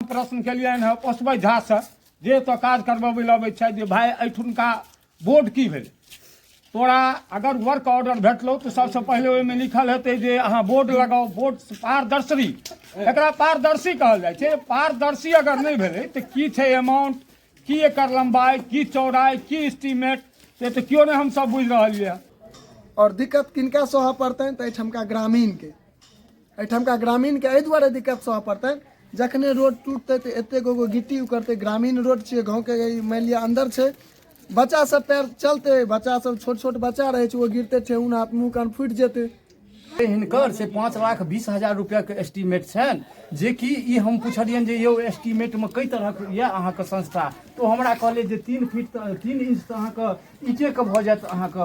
प्रश्न केलियनि हँ पोसबै झासँ जे एतऽ काज करबबै लए अबै छथि जे भाय एहिठुनका बोर्ड की भेलै। तोरा अगर वर्क ऑर्डर भेटलौ तऽ सबसँ पहिले ओहिमे लिखल हेतै जे अहाँ बोर्ड लगाउ। बोर्ड पारदर्शी, एकरा पारदर्शी कहल जाइ छै। पारदर्शी अगर नहि भेलै तऽ की छै अमाउंट, की एकर लम्बाइ, की चौड़ाइ, की एस्टीमेट, से तऽ केओ नहि हमसब बुझि रहलियै हँ। आओर दिक्कत किनका सहऽ पड़तनि तऽ एहिठमका ग्रामीणके, एहिठमका ग्रामीणके एहि दुआरे दिक्कत सहऽ पड़तनि, जखने रोड टूटतै तऽ एतेक गो गिट्टी उकरतै। ग्रामीण रोड छियै, गाँवके मानि लिअ अन्दर छै, बच्चा सब पैर चलतै, बच्चा सब छोट छोट बच्चा रहै छै, ओ गिरतै, ठेहुन हाथ मुँह कान फुटि जेतै। हिनकर से 5,20,000 रुपैआके एस्टीमेट छनि, जेकि ई हम पुछलियनि जे यौ एस्टीमेटमे कई तरहक यऽ अहाँके संस्था, तऽ ओ हमरा कहलै जे 3 फीट तऽ 3 इंच तऽ अहाँके ईंटेके भऽ जायत अहाँके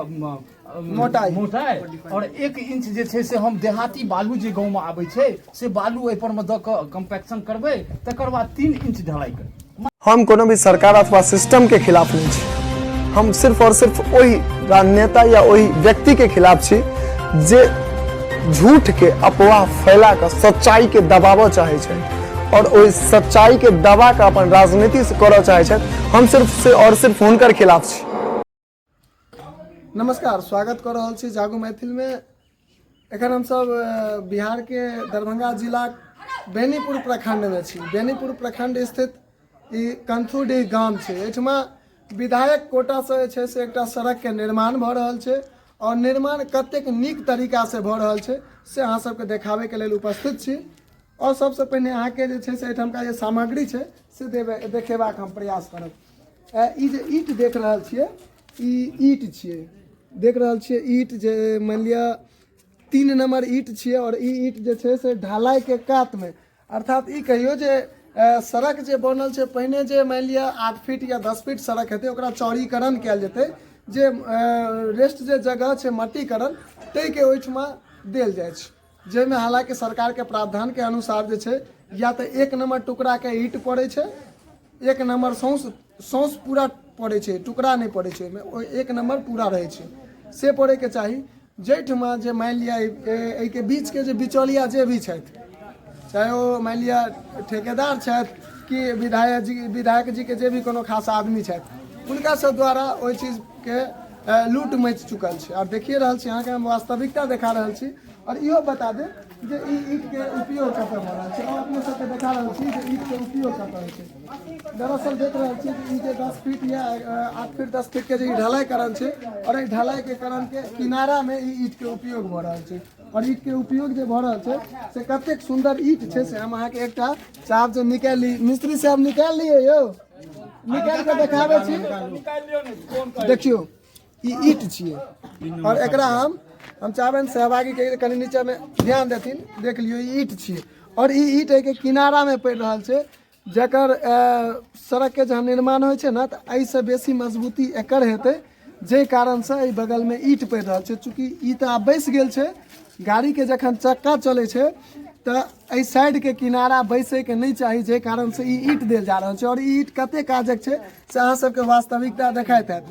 मोटाइ। मोटाइ, आओर 1 इंच जे छै से हम देहाती बालू जे गाँवमे आबै छै से बालू एहिपर मे दऽ कऽ कम्पैक्शन करबै, तकर बाद 3 इंच ढलाई करबै। हम कोनो भी सरकार अथवा सिस्टम के खिलाफ नहीं छी, हम सिर्फ और सिर्फ ओहि राजनेता या ओहि व्यक्ति के खिलाफ छी जे झूठ के अफवाह फैला कऽ सच्चाई के दबाबऽ चाहे छै और ओहि सच्चाई के दबा कऽ अपन राजनीति से करऽ चाहे छथि। हम सिर्फ से और सिर्फ हुनकर खिलाफ छी। नमस्कार, स्वागत कऽ रहल छी जागू मैथिल में। एखन हमसब बिहार के दरभंगा जिला बेनीपुर प्रखंड में छी। बेनीपुर प्रखंड स्थित ई कंथूडीह गाम छै। एहिठमा विधायक कोटा से जे छै से एकटा सड़क के निर्माण भऽ रहल छै और निर्माण कतेक नीक तरीका से भऽ रहल छै से अहाँ सबके देखाबे के लेल उपस्थित छी। और सबसे पहिने अहाँके जे छै से एहिठामका जे सामग्री छै से देबै देखेबाक हम प्रयास करब। ई जे ईट देख रहल छियै, ई ईट छियै, देख रहल छियै ईट जे मानि लिअ 3 नम्बर ईट छियै। और ई ईट जे छै से ढलाइके कातमे, अर्थात ई कहियौ जे सड़क जे बनल छै पहिने जे मानि लिअ 8 फीट या 10 फीट सड़क हेतै ओकरा चौड़ीकरण कयल जेतै, जे रेस्ट जे जगह छै मट्टीकरण ताहिके ओहिठमा देल जाइ छै, जाहिमे हालाँकि सरकारके प्रावधानके अनुसार जे छै या तऽ 1 नम्बर टुकड़ाके ईट पड़ै छै, 1 नम्बर सौंस सौंस पूरा पड़ै छै, टुकड़ा नहि पड़ै छै ओहिमे, ओहि 1 नम्बर पूरा रहै छै से पड़ैके चाही। जाहिठमा जे मानि लिअ एहिके बीचके जे बिचौलिया जे भी छथि, चाहे ओ मानि लिअ ठेकेदार छथि कि विधायक जी, विधायक जीके जे भी कोनो खास आदमी छथि, हुनका सब द्वारा ओहि चीजके लूट मचि चुकल छै। आओर देखिए रहल छी अहाँके हम वास्तविकता देखा रहल छी। आओर इहो बता देब जे ई ईटके उपयोग कतऽ भऽ रहल छै। और अपने सबके देखा रहल छी जे ईटके उपयोग कतऽ होइ छै। दरअसल देख रहल छी जे ई जे 10 फीट या 8 फीट 10 फीट के जे ई ढलाई करण छै और एहि ढलाई के करण के किनारा में ई ईट के उपयोग भऽ रहल छै। और ईट के उपयोग जे भऽ रहल छै से कतेक सुंदर ईट छै से हम अहाँके एकटा चाप जे निकालि ली, मिस्त्री साहब निकालि लियै यौ, निकालि कऽ देखाबै छी। देखियौ ई ईट छियै और एकरा हम चाहबनि सहभागी के कनि नीचा में ध्यान देथिन। देख लियौ ई ईट छियै और ई ईट एहिके किनारा में पड़ि रहल छै, जकर सड़क के जहाँ निर्माण होइ छै ने तऽ एहिसँ बेसी मजबूती एकर हेतै, जाहि कारणसँ एहि बगलमे ईट पड़ि रहल छै। चूँकि ई तऽ आब बैसि गेल छै, गाड़ीके जखन चक्का चलै छै तऽ एहि साइडके किनारा बैसैके नहि चाही, जाहि कारणसँ ई ईट देल जा रहल छै। आओर ई ईट कते काजक छै से अहाँ सबके वास्तविकता देखाइत हैत।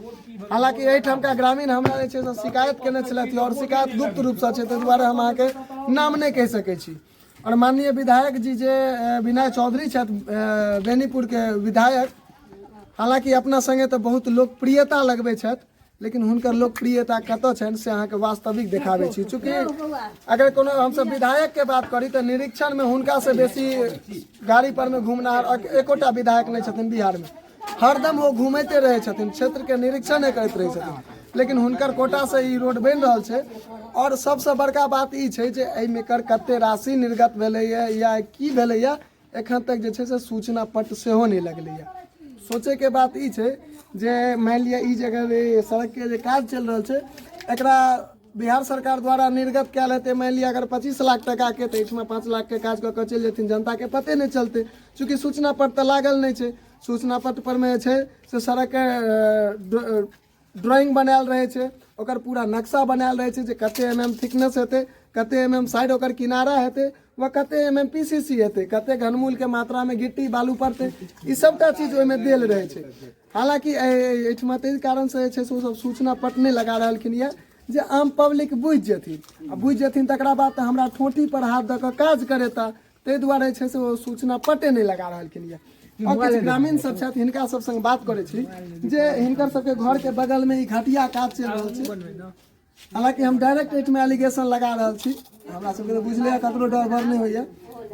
हालाँकि एहिठामका ग्रामीण हमरा जे छै से शिकायत केने छलथि और शिकायत गुप्त रूपसँ छै, ताहि दुआरे हम अहाँके नाम नहि कहि सकै छी। और माननीय विधायक जी जे विनय चौधरी छथि, बेनीपुरके विधायक, हालाँकि अपना संगे तऽ बहुत लोकप्रियता लगबै छथि, लेकिन हुनकर लोकप्रियता कतऽ छनि से अहाँके वास्तविक देखाबै छी। चूँकि अगर कोनो हमसब विधायकके बात करी तऽ निरीक्षणमे हुनकासँ बेसी गाड़ी परमे घुमनाहर एकोटा विधायक नहि छथिन बिहारमे। हरदम ओ घुमैते रहै छथिन, क्षेत्रके निरीक्षण करैत रहै छथिन, लेकिन हुनकर कोटासँ ई रोड बनि रहल छै। आओर सबसँ बड़का बात ई छै जे एहिमे एकर कते राशि निर्गत भेलैए या की भेलैए एखन तक जे छै से सूचना पत्र सेहो नहि लगलैए। सोचैके बात ई छै जे मानि लिअ ई जे अगर सड़कके जे काज चलि रहल छै एकरा बिहार सरकार द्वारा निर्गत कयल हेतै मानि लिअ अगर 25 लाख टकाके, तऽ एहिठमा 5 लाखके काज कऽ कऽ चलि जेथिन, जनताके पते नहि चलतै। चूँकि सूचना पत्र तऽ लागल नहि छै, सूचना पत्र परमे जे छै से सड़कके ड्राइंग बनायल रहै छै, ओकर पूरा नक्शा बनायल रहै छै जे कते एम एम थिकनेस हेतै, कते एम एम साइड ओकर किनारा हेतै वा कते M M P C C हेतै, कते घनमूलके मात्रामे गिट्टी बालू पड़तै, ई सबटा चीज ओहिमे देल रहै छै। हालाँकि एहिठमा ताहि कारणसँ जे छै से ओसब सूचना पट नहि लगा रहलखिन यऽ जे आम पब्लिक बुझि जेथिन, आ बुझि जेथिन तकरा बाद तऽ हमरा ठोंठी पर हाथ दऽ कऽ काज करेता। ताहि दुआरे जे छै से ओ सूचना पटे नहि लगा रहलखिन यऽ। आओर किछु ग्रामीण सब छथि, हिनका सब संग बात करै छी जे हिनकर सबके घरके बगलमे ई घटिया काज चलि रहल छै। हालाँकि हम डायरेक्ट एहिठमा एलिगेशन लगा रहल छी, हमरा सबके तऽ बुझले है ककरो डर भर नहि होइए।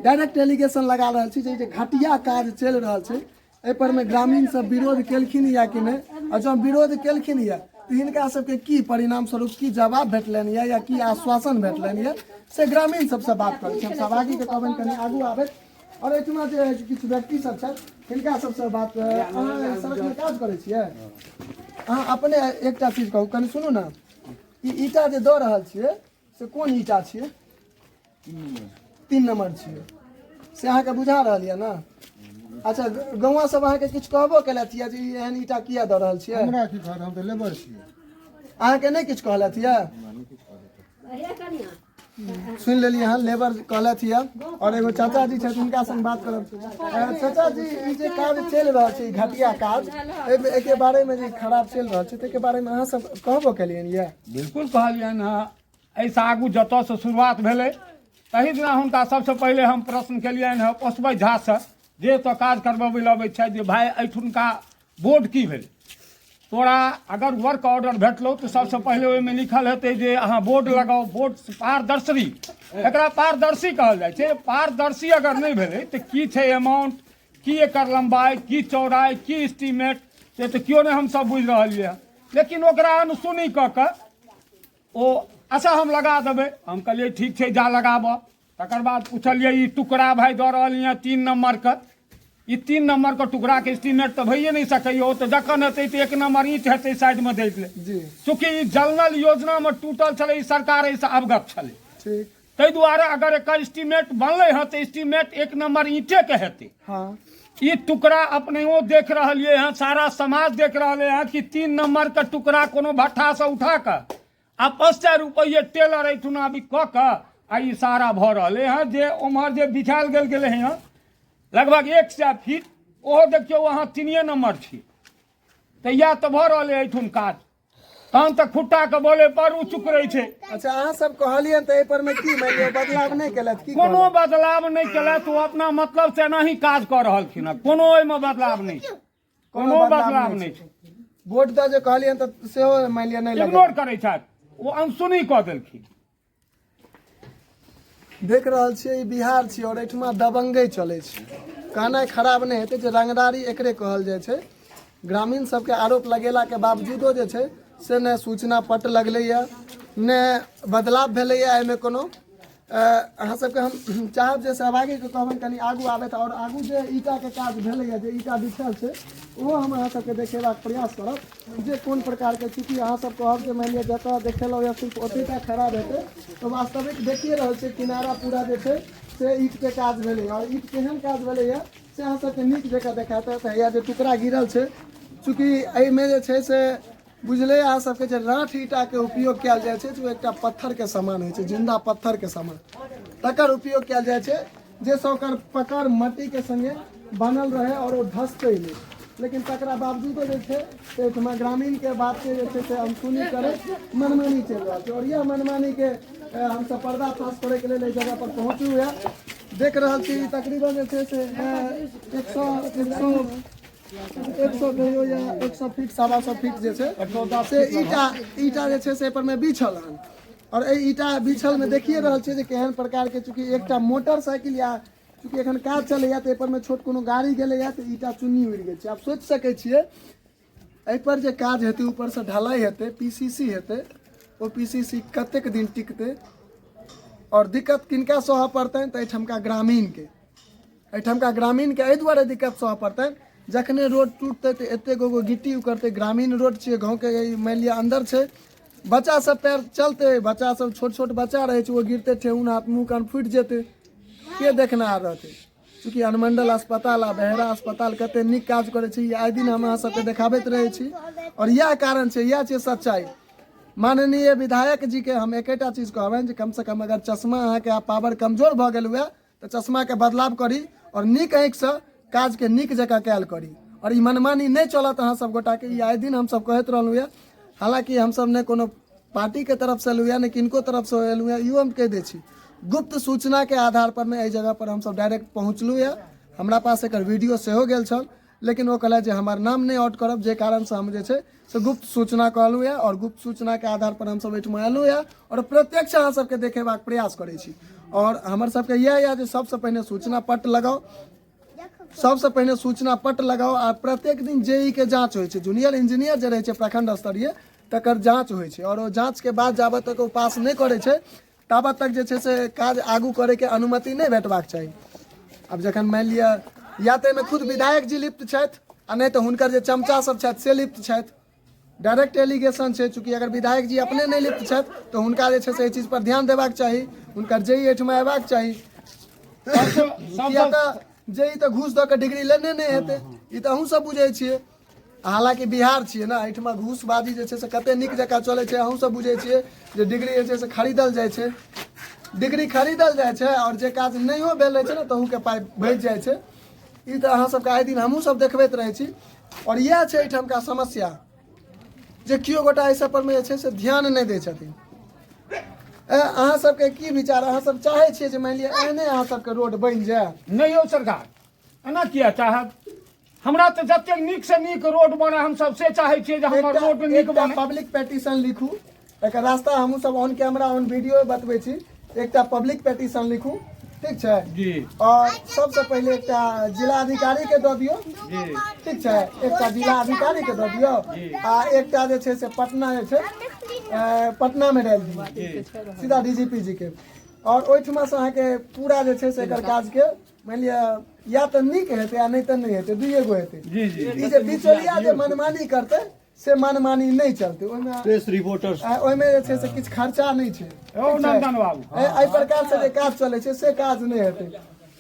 डायरेक्ट एलिगेशन लगा रहल छी जे ई जे घटिया काज चलि रहल छै एहि पर मे ग्रामीण सब विरोध केलखिन या कि नहि, आ जँ विरोध केलखिन या तऽ हिनका सबके की परिणाम स्वरूप की जवाब भेटलनि या, या की आश्वासन भेटलनि या, से ग्रामीण सबसँ बात करै छी। हम सहभागीके कहबनि कनि आगू आबैत। आओर एहिठमा जे किछु व्यक्ति सब छथि हिनका सबसँ बात। अहाँ सड़कमे काज करै छियै? अहाँ अपने एकटा चीज कहू कनि, सुनू ने, ई ईटा जे दऽ रहल छियै से कोन ईटा छियै? 3 नंबर छियै, से अहाँके बुझा रहल यऽ ने? अच्छा, गौआ सब अहाँके किछु कहबो केलथि यऽ जे ई एहन ईटा किया दऽ रहल छियै? हमरा की कहत, हम तऽ लेबर छियै। अहाँके नहि किछु कहलथि यऽ? सुनि लेलियै हँ, लेबर कहलथि यऽ। आओर एगो चाचा जी छथि, हुनका संग बात करब। चाचा जी, ई जे काज चलि रहल छै, ई घटिया काज, एहिके बारेमे जे खराब चलि रहल छै ताहिके बारेमे अहाँ सब कहबो केलियनि यऽ? बिल्कुल कहलियनि हँ। एहिसँ आगू जतऽसँ शुरुआत भेलै तही दिना हुनका सबसँ पहिले हम प्रश्न केलियनि हँ पशुपति झासँ, जे एतऽ काज करबबै लए अबै छथि, जे भाय एहिठुनका बोर्ड की भेलै? तोरा अगर वर्क ऑर्डर भेटलौ तऽ सबसँ पहिले ओहिमे लिखल हेतै जे अहाँ बोर्ड लगाउ। बोर्ड पारदर्शी, एकरा पारदर्शी कहल जाइ छै। पारदर्शी अगर नहि भेलै तऽ की छै अमाउंट, की एकर लम्बाइ, की चौड़ाइ, की एस्टीमेट, से तऽ केओ नहि हमसब बुझि रहलियै हँ। लेकिन ओकरा अनसुनी कऽ कऽ ओ अच्छा हम लगा देबै। हम कहलियै ठीक छै, जा लगाबऽ। तकर बाद पुछलियै ई टुकड़ा भाय दऽ रहल यऽ 3 नम्बरके, ई 3 नम्बरके टुकड़ाके एस्टीमेट तऽ भइए नहि सकैए, ओ तऽ जखन हेतै तऽ 1 नम्बर ईंट हेतै साइडमे दै ले। चूँकि ई जल नल योजनामे टूटल छलै, ई सरकार एहिसँ अवगत छलै, ताहि दुआरे अगर एकर एस्टीमेट बनलै हँ तऽ एस्टीमेट 1 नम्बर ईंटेके हेतै। ई टुकड़ा अपनेओ देख रहलियै हँ, सारा समाज देख रहलै हँ कि 3 नम्बरके टुकड़ा कोनो भट्ठासँ उठा कऽ आ 500 रुपैए टेलर एहिठुना भी कऽ कऽ आ ई सारा भऽ रहलै हँ। जे ओम्हर जे बिछायल गेल गेलै हँ लगभग 100 फीट, ओहो देखियौ अहाँ 3 नम्बर छी, तऽ इएह तऽ भऽ रहलै एहिठुन काज। तहन तऽ खुट्टाके बोले पर ओ चुकरै छै। अच्छा, अहाँ सब कहलियनि तऽ एहि पर मे की मानि लिअ बदलाव नहि केलथि? की कोनो बदलाव नहि केलथि, ओ अपना मतलब से एनाही काज कऽ रहलखिन हँ, कोनो ओहिमे बदलाव नहि छै, कोनो बदलाव नहि छै। वोट दऽ जे कहलियनि तऽ सेहो मानि लिअ नहि इग्नोर करै छथि, ओ अनसुनी कऽ देलखिन। देख रहल छियै ई बिहार छी और एहिठमा दबंगई चलै छै। कहनाइ खराब नहि हेतै जे रंगदारी एकरे कहल जाइ छै। ग्रामीण सबके आरोप लगेलाके बावजूदो जे छै से नहि सूचना पट लगलैए, नहि बदलाव भेलैए एहिमे कोनो। अहाँ सबके हम चाहब जे सहभागीके कहबनि कनि आगू आबथि और आगू जे ईटाके काज भेलैए, जे ईटा बिछल छै, ओहो हम अहाँ सबके देखेबाक प्रयास करब जे कोन प्रकारके। चूँकि अहाँ सब कहब जे मानि लिअ जतऽ देखेलहुँ या सिर्फ ओतहिटा खराब हेतै, तऽ वास्तविक देखिए रहल छियै किनारा पूरा जे छै से ईटके काज भेलैए। आओर ईट केहन काज भेलैए से अहाँ सबके नीक जकाँ देखायत। तऽ हैया जे टुकड़ा गिरल छै, चूँकि एहिमे जे छै से बुझले अहाँ सबके जे राठ ईटाके उपयोग कयल जाइ छै, ओ एकटा पत्थरके समान होइ छै, जिन्दा पत्थरके समान, तकर उपयोग कयल जाइ छै जाहिसँ ओकर पकड़ मट्टीके सङ्गे बनल रहै आओर ओ धसतै नहि। लेकिन तकरा बावजूदो जे छै से एहिठमा ग्रामीणके बातके जे छै से अनसुनी करैत मनमानी चलि रहल छै। आओर इएह मनमानीके हमसब पर्दाफाश करैके लेल एहि जगहपर पहुँचलहुँ यऽ। देख रहल छी तकरीबन जे छै से 100 कहियो या 100 फीट 125 फीट जे छै से ईटा जे छै से एहिपर मे बिछल हन। और एहि ईटा बिछल मे देखिए रहल छियै जे केहन प्रकार के, चूँकि एकटा मोटरसाइकिल या चूँकि एखन काज चलैया तऽ एहिपर मे छोट कोनो गाड़ी गेलैया तऽ ईटा चुन्नी उड़ि गेल छै। आब सोचि सकै छियै एहिपर जे काज हेतै, ऊपरसँ ढलाई हेतै, पी सी सी हेतै, ओ पी सी सी कतेक दिन टिकतै और दिक्कत किनका सहऽ पड़तनि? तऽ एहिठमका ग्रामीणके, एहिठमका ग्रामीणके एहि दुआरे दिक्कत सहऽ पड़तनि, जखने रोड टूटतै तऽ एतेक गो गिट्टी उकरतै। ग्रामीण रोड छियै, गाँवके मानि लिअ अन्दर छै, बच्चा सब पैर चलतै, बच्चा सब छोट छोट बच्चा रहै छै, ओ गिरतै, ठेहुन हाथ मुँह कान फुटि जेतै, के देखनाहार रहतै? चूँकि अनुमंडल अस्पताल आ बहेरा अस्पताल कते नीक काज करै छै, ई आइ दिन हम अहाँ सबके देखाबैत रहै छी। आओर इएह कारण छै, इएह छै सच्चाइ। माननीय विधायक जीके हम एकेटा चीज कहबनि जे कमसँ कम अगर चश्मा अहाँके आब पावर कमजोर भऽ गेल हुए तऽ चश्माके बदलाव करी आओर नीक आँखिसँ काजके नीक जकाँ कयल करी आओर ई मनमानी नहि चलत अहाँ सब गोटाके। ई आइ दिन हमसब कहैत रहलहुँ यऽ। हालाँकि हमसब नहि कोनो पार्टीके तरफसँ एलहुँ यऽ, नहि किनको तरफसँ एलहुँ यऽ, इहो हम कहि दै छी। गुप्त सूचनाके आधार पर मे एहि जगह पर हमसब डायरेक्ट पहुँचलहुँ यऽ। हमरा पास एकर वीडियो सेहो गेल छल, लेकिन ओ कहलथि जे हमर नाम नहि आउट करब, जे कारणसँ हम जे छै से गुप्त सूचना कहलहुँ यऽ आओर गुप्त सूचनाके आधार पर हमसब एहिठमा एलहुँ यऽ आओर प्रत्यक्ष अहाँ सबके देखेबाक प्रयास करै छी। आओर हमर सबके इएह यऽ जे सबसँ पहिने सूचना पट लगाउ, सबसँ पहिने सूचना पट लगाउ आ प्रत्येक दिन जे ई के जाँच होइ छै, जूनियर इंजीनियर जे रहै छै प्रखंड स्तरीय तकर जाँच होइ छै आओर ओ जाँचके बाद जाबत तक ओ पास नहि करै छै ताबत तक जे छै से काज आगू करैके अनुमति नहि भेटबाक चाही। आब जखन मानि लिअ या तऽ एहिमे खुद विधायक जी लिप्त छथि आ नहि तऽ हुनकर जे चमचा सब छथि से लिप्त छथि। डायरेक्ट एलिगेशन छै, चूँकि अगर विधायक जी अपने नहि लिप्त छथि तऽ हुनका जे छै से एहि चीजपर ध्यान देबाक चाही, हुनकर जे एहिठमा अयबाक चाही, किया तऽ जे ई तऽ घूस दऽ कऽ डिग्री लेने नहि हेतै, ई तऽ अहूँ सब बुझै छियै। हालाँकि बिहार छियै ने, एहिठमा घूसबाजी जे छै से कते नीक जकाँ चलै छै, अहूँ सब बुझै छियै जे डिग्री जे छै से खरीदल जाइ छै, डिग्री खरीदल जाइ छै आओर जे काज नहियो भेल रहै छै ने तहूके पाइ बचि जाइ छै। ई तऽ अहाँ सबके आइ दिन हमहूँ सब देखबैत रहै छी। आओर इएह छै एहिठामका समस्या जे केओ गोटा एहि सब परमे जे छै से ध्यान नहि दै छथिन। अहाँ सबके की विचार, अहाँ सब चाहै छियै जे मानि लिअ एहने अहाँ सबके रोड बनि जाय? नहि यौ सरकार, एना किया चाहब? हमरा तऽ जतेक नीक से नीक रोड बने हमसब से चाहै छियै जे हमर रोड नीक बने। पब्लिक पेटिशन लिखू, एकर रास्ता हमहूँ सब ऑन कैमरा ऑन वीडियो बतबै छी। एकटा पब्लिक पेटिशन लिखू, ठीक छै जी। और सबसे पहिले एकटा जिलाधिकारी के दऽ दियौ, जी, ठीक छै, एकटा जिलाधिकारी के दऽ दियौ आ एकटा जे छै से पटना जे छै पटना में डालि दियौ सीधा डीजीपी जी के। और ओहिठमा से अहाँके पूरा जे छै से एकर काज के मानि लिअ या तऽ नीक हेतै आ नहि तऽ नहि हेतै, दुइए गो हेतै। जी जी। ई जे बिचौलिया जे मनमानी करतै से मनमानी नहि चलतै, ओहिमे प्रेस रिपोर्टर ओहिमे जे छै से किछु खर्चा नहि छै। यौ नंदन बाबू, एहि प्रकार से जे काज चलै छै से काज नहि हेतै।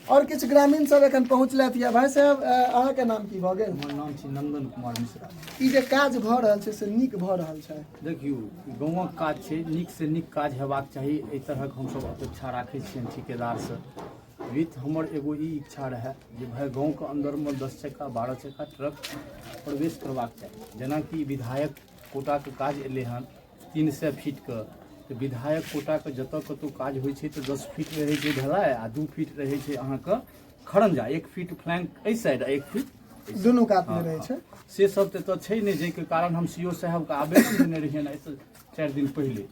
और किछु ग्रामीण सब एखन पहुँचलथि यऽ। भाई साहब, अहाँके नाम की भऽ गेल? हमर नाम छी नंदन कुमार मिश्रा। ई जे काज भऽ रहल छै से नीक भऽ रहल छै? देखियौ, गाँवक काज छै, नीक से नीक काज हेबाक चाही, एहि तरहक हमसब अपेक्षा राखै छियनि ठिकेदारसँ। विथ हमर एगो ई इच्छा रहए जे भाय गाँवके अन्दरमे 10 चक्का 12 चक्का ट्रक प्रवेश करबाक चाही। जेनाकि विधायक कोटाके काज एलै हन 300 फीटके, तऽ विधायक कोटाके जतऽ कतहु काज होइ छै तऽ 10 फीट रहै छै ढलाई आ 2 फीट रहै छै अहाँके खरंजा, 1 फीट फ्लैंक एहि साइड आ 1 फीट दुनू कातमे रहै छै। से सब तऽ एतऽ छै नहि, जाहिके कारण हम सी ओ साहेबके आवेदन देने रहियनि एहिसँ 4 दिन पहिले।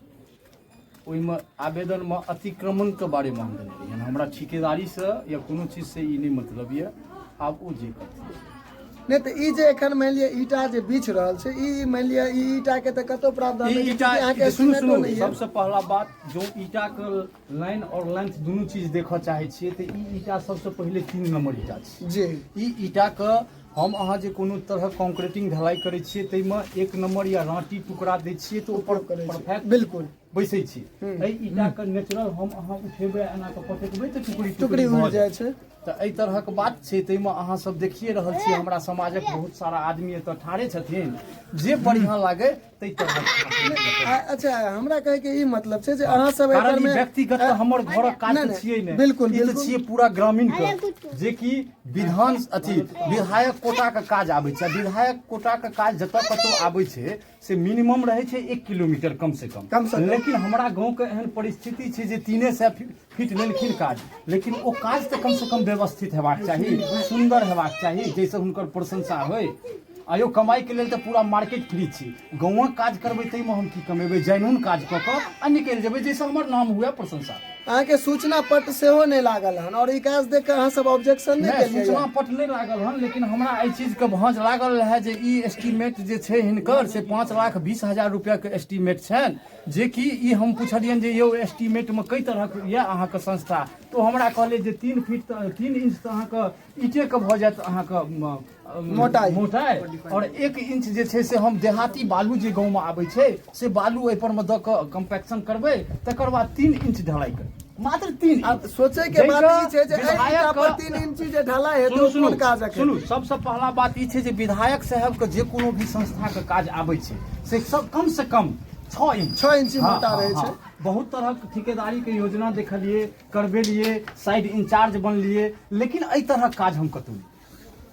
ओहिमे आवेदनमे अतिक्रमणके बारेमे हम देने रहियनि। हमरा ठिकेदारीसँ या कोनो चीजसँ ई नहि मतलब यऽ, आब ओ जे करथिन। नहि तऽ ई जे एखन मानि लिअ ईटा जे बिछ रहल छै, ई मानि लिअ ई ईटाके तऽ कतहु प्रावधान ई नहि छै, ईटा चूँकि अहाँके सुनू एस्टीमेटो सुनू नहि यऽ। सबसँ पहला बात, जँ ईटाके लाइन आओर लेंथ दुनू चीज देखऽ चाहै छियै तऽ ई ईटा सबसँ पहिले 3 नम्बर ईटा छै जी। ई ईटाके हम अहाँ जे कोनो तरहक कॉन्क्रीटिंग ढलाई करै छियै ताहिमे 1 नम्बर या राँटी टुकड़ा दै छियै तऽ ओकर करै छियै। परफेक्ट बिल्कुल बैसै छी। एहि ईटाके नेचुरल हम अहाँ उठेबै एना कऽ पटकबै तऽ टुकड़ी टुकड़ी भऽ उड़ि जायत। जाइ छै। तऽ एहि तरहक बात छै। ताहिमे अहाँ सब देखिए रहल छियै हमरा समाजक बहुत सारा आदमी एतऽ ठाढ़े छथिन, जे बढ़िआँ लागै ताहि तरहक। अच्छा, हमरा कहैके ई मतलब छै जे अहाँ सब एहि कारण ई परमे व्यक्तिगत तऽ हमर घरक काज नहि, तऽ नहि, छियै नहि, बिल्कुल, ई तऽ बिल्कुल। छियै पूरा ग्रामीण के, जेकि विधान अथी विधायक कोटाके काज आबै छै। आ विधायक कोटाके काज जतऽ कतौ आबै छै से मिनिमम रहै छै 1 किलोमीटर कम से कम। कम से कम। लेकिन हमरा गाँवके एहन परिस्थिति छै जे 300 फीट लेलखिन काज, लेकिन ओ काज तऽ कम से कम व्यवस्थित हेबाक चाही, सुन्दर हेबाक चाही, जाहिसँ हुनकर प्रशंसा होइ। आ यौ कमाइके लेल तऽ पूरा मार्केट फ्री छी, गाँवक काज करबै ताहिमे हम की कमेबै? जेन्युइन काज कऽ कऽ आ निकलि जेबै जाहिसँ हमर नाम हुए, प्रशंसा। अहाँके सूचना पट सेहो नहि लागल हन और ई काज देख कऽ अहाँ सब ऑब्जेक्शन नहि नहि, केलियै? सूचना पट नहि लागल हन, लेकिन हमरा एहि चीजके भाँज लागल रहए जे ई एस्टीमेट जे छै हिनकर से 5,20,000 रुपैआके एस्टीमेट छनि, जेकि ई हम पुछलियनि जे यौ एस्टीमेटमे कई तरहक यऽ अहाँके संस्था, तऽ ओ हमरा कहलै जे 3 फीट तऽ 3 इंच तऽ अहाँके ईंटेके भऽ जायत अहाँके मोटाइ। मोटाइ, और 1 इंच जे छै से हम देहाती बालू जे गाँवमे आबै छै से बालू एहिपर मे दऽ कऽ कम्पैक्शन करबै, तकर बाद 3 इंच ढलाई करबै, मात्र 3 आब इंच। सोचै के बात ई छै जे एहि विधायक ईटा पर 3 इंची जे ढलाई हेतै सुनू ओ सुनू कोन काजक हेतै? सुनू, सबसँ पहला बात ई छै जे विधायक साहेबके जे कोनो भी संस्थाके काज आबै छै से सब कम से कम 6 इंच, 6 इंची हाँ, मोटा हाँ, रहै छै। हाँ। बहुत तरहक ठिकेदारी के योजना देखलिए, करबेलिए, साइड इंचार्ज बनलिए, लेकिन एहि तरहक काज हम कतौ नहि।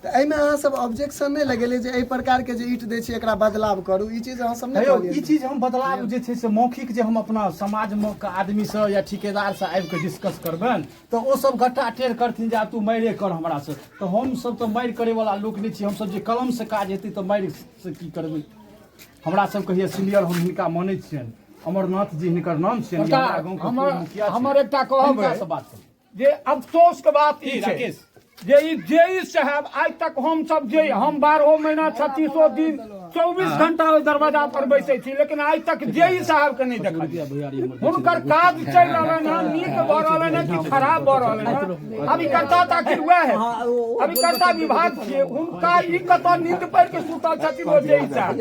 तऽ एहिमे अहाँ सब ऑब्जेक्शन नहि लगेलियै जे एहि प्रकार के जे ईट दै छी एकरा बदलाव करू, ई चीज अहाँ सब नहि हेयौ, कहलियै? ई चीज हम बदलाव जे छै से मौखिक जे हम अपना समाजमे के आदमीसँ या ठिकेदारसँ आबि कऽ डिस्कस करबनि तऽ ओ सब गट्टा टेढ़ करथिन जे आब तू मारिए कर हमरासँ। तऽ हमसब तऽ मारि करैवला लोक नहि छी, हमसब जे कलमसँ काज हेतै तऽ मारिसँ की करबै। हमरा सब कहिए सीनियर, हम हिनका मानै छियनि, अमरनाथ जी हिनकर नाम छियनि, ई हमरा गाँवके हमर मुखिया छथि। हमर एकटा कहब हिनकासँ बात करू। जे अफसोस के बात ई की, छै राकेश? जे ई जेई साहब आइ तक हम सब जे हम 12 महीना 36 दिन 24 घंटा ओहि दरवाजा पर बैसै छी, लेकिन आइ तक जेई साहब के नहि देखलियै। हुनकर काज चलि रहलनि हन, नीक भऽ रहलनि हन कि खराब भऽ रहलनि हन, अभिकर्ता तऽ आखिर वएह है, अभिकर्ता विभाग छियै। हुनका ई कतऽ नींद पड़ि के सुतल छथिन ओ जेई साहब?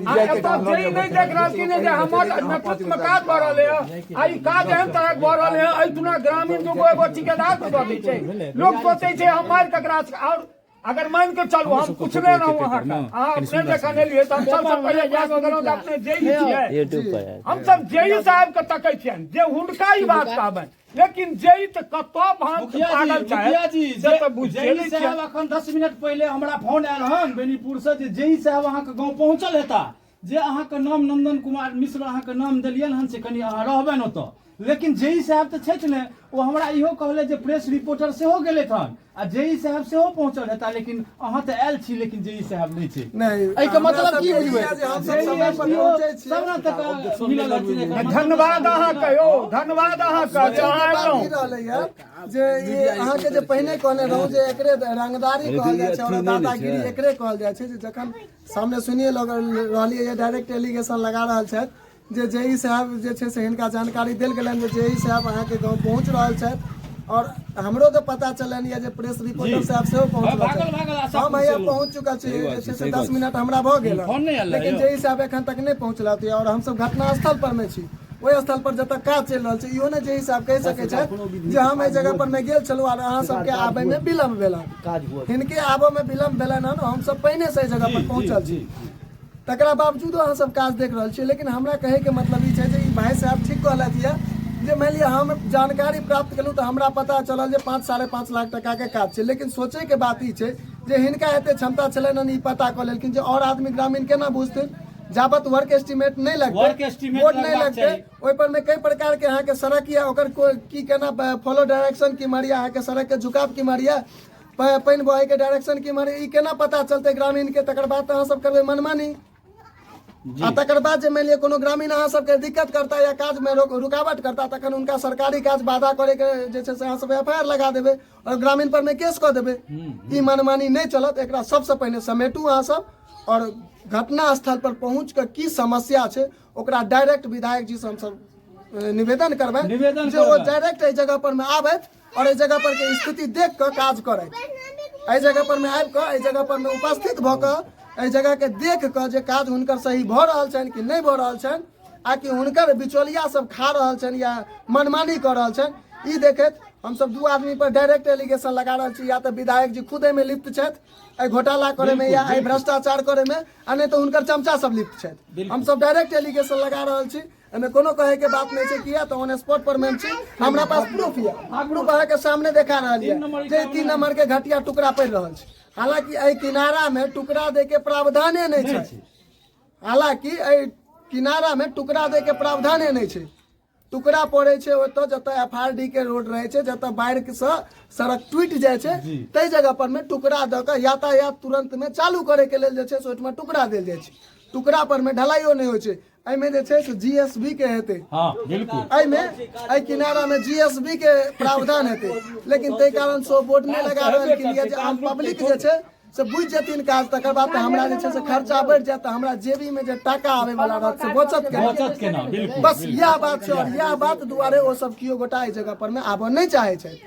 आ एतऽ जेई नहि देख रहलखिन जे हमर नेतृत्व मे काज भऽ रहलै हँ। आ ई काज एहन तरहक भऽ रहल है, एहिठुना ग्रामीण दूगो एगो ठिकेदार के दऽ दै छै। लोक सोचै छै हम मारि ककरा से। और अगर मान के चलू हम पुछने रहूं अहाँके, अहाँ अपने जखन एलियै तऽ हम सबसँ पहिले प्रश्न केलहुँ जे अपने जेई छियै? हम सब जेई साहब के तकै छियनि जे हुनका ई बात कहबनि, लेकिन जेई तऽ कतऽ भाँज मुखिया जी, पागल छै मुखिया जी, से तऽ बुझिते जेई नहि साहब छियै। अखन 10 मिनट पहिले हमरा फोन आयल हन बेनीपुर से जे जेई साहब अहाँके गाँव पहुँचल हेता, जे अहाँके नाम नंदन कुमार मिश्र अहाँके नाम देलियनि हन से कनि अहाँ रहबनि ओतऽ। लेकिन जेई साहब तऽ छथि ने, ओ हमरा इहो कहले जे प्रेस रिपोर्टर सेहो गेलथि हन आ जेई साहब सेहो पहुँचल हेता, लेकिन अहाँ तऽ आयल छी लेकिन जेई साहब नहि छै। नहि, एहिके मतलब की हमरा बुझबै? सबके ई जे हमसब जेई समय पर SDO पहुँचै छियै। सब ने तक मिलल हथिन, एकर मतलब धन्यवाद अहाँ कहियो, धन्यवाद अहाँ कह जे अहाँ बात ई एलहुँ। रहलैए जे ई अहाँके जे पहिने कहने रहौं जे एकरे रंगदारी कहल जाइ छै और दादागिरी एकरे कहल जाइ छै, जे जखन सामने सुनिए रहलियै डायरेक्ट एलिगेशन लगा रहल छथि जे जेई साहब जे छै से हिनका जानकारी देल गेलनि जे जेई साहब अहाँके गाँव पहुँच रहल छथि, और हमरो तऽ पता चलनि यऽ जे प्रेस रिपोर्टर साहब सेहो पहुँच रहल भागल भागल छथि। आशा हम हैया पहुँच चुकल छी, जे छै से 10 मिनट हमरा भऽ गेल, फोन नहि आयल रहै लेकिन यौ। जेई साहब एखन तक नहि पहुँचलथि और हमसब घटना स्थल पर मे छी, ओहि स्थल पर जतऽ काज चलि रहल छै। इहो नहि जेई साहब कहि सकै छथि जे हम एहि जगह पर मे गेल छलहुँ आर अहाँ सबके आबै मे विलम्ब भेल हन। हिनके आबऽ मे विलम्ब भेलनि हन, हमसब पहिने से एहि जगह पर पहुँचल छी, तकरा बावजूदो अहाँ सब काज देख रहल छियै। लेकिन हमरा कहैके मतलब ई छै जे ई भाई साहब ठीक कहलथि यऽ जे मानि लिअ हम जानकारी प्राप्त केलहुँ तऽ हमरा पता चलल जे 5 5.5 लाख टकाके काज छै, लेकिन सोचैके बात ई छै जे हिनका एते क्षमता छलनि हन ई पता कऽ लेलखिन जे आओर आदमी ग्रामीण केना बुझथिन जाबत वर्क एस्टीमेट नहि लगतै, वर्क एस्टीमेट बोर्ड नहि लगबाक लगतै, चाही। ओहि पर मे कई प्रकार के अहाँके सड़क यऽ, ओकर की केना फॉलो डायरेक्शन की मारिया, अहाँके सड़क के झुकाव की मारिया, पानि बहै के डायरेक्शन की मारिया, ई केना पता चलतै ग्रामीण के? तकर बाद तऽ अहाँ सब करबै मनमानी, आ तकर बाद जे मानि लिअ कोनो ग्रामीण अहाँ सबके दिक्कत करता या काज मे रुकावट करता, तखन हुनका सरकारी काज बाधा करे के जे छै से अहाँ सब एफ I R लगा देबै और ग्रामीण पर मे केस कऽ देबै। ई मनमानी नहि चलत, एकरा सबसँ पहिने समेटू अहाँ सब और घटना स्थल पर पहुँच कऽ की समस्या छै ओकरा डायरेक्ट विधायक जी से हमसब निवेदन करबै निवेदन जे ओ करबै। डायरेक्ट एहि जगह पर मे आबथि और एहि जगह पर के स्थिति देख कऽ काज करथि, एहि जगह पर मे आबि कऽ एहि जगह पर मे उपस्थित भऽ कऽ एहि जगह के देख कऽ जे काज हुनकर सही भऽ रहल छनि कि नहि भऽ रहल छनि, आ कि हुनकर बिचौलिया सब खा रहल छनि या मनमानी कऽ रहल छनि, ई देखैत हमसब 2 आदमी पर डायरेक्ट एलिगेशन लगा रहल छी। या तऽ विधायक जी खुद एहिमे लिप्त छथि एहि घोटाला करे में या एहि भ्रष्टाचार करे में, आ नहि तऽ हुनकर चमचा सब लिप्त छथि। हमसब डायरेक्ट एलिगेशन लगा रहल छी, एहिमे कोनो कहे के बात नहीं छै, किया तऽ ऑन स्पॉट पर मे छी, हमरा पास प्रूफ यऽ, प्रूफ अहाँके सामने देखा रहल यऽ जे 3 नंबर के घटिया टुकड़ा पड़ि रहल छै। हालांकि एहि किनारा में टुकड़ा दे के प्रावधाने नहीं छै, हालांकि एहि किनारा में टुकड़ा दे के प्रावधाने नहीं छै। टुकड़ा पड़ै छै ओतऽ जतऽ एफ आर डी के रोड रहै छै, जतऽ बाढ़िसँ सड़क टूटि जाइ छै, ताहि जगह पर मे टुकड़ा दऽ कऽ यातायात तुरंत मे चालू करे के लेल जे छै से ओहिठमा टुकड़ा देल जाइ छै। टुकड़ा पर मे ढलाइयो नहि होइ छै। एहिमे जे छै से जी एस बी के हेतै, हाँ बिल्कुल, एहिमे एहि किनारा मे जी एस बी के प्रावधान हेतै, लेकिन ताहि कारण से ओ बोर्ड नहि लगा रहलखिन यऽ जे आम पब्लिक जे छै से बुझि जेथिन काज, तकर बाद तऽ हमरा जे छै से खर्चा बढ़ि जायत, तऽ हमरा जेबी मे जे टाका आबै वाला रहत से बचत केना? बचत केना, बिल्कुल, बस इएह बात छै, और इएह बात दुआरे ओ सब केओ गोटा एहि जगह पर मे आबऽ नहि चाहै छथि।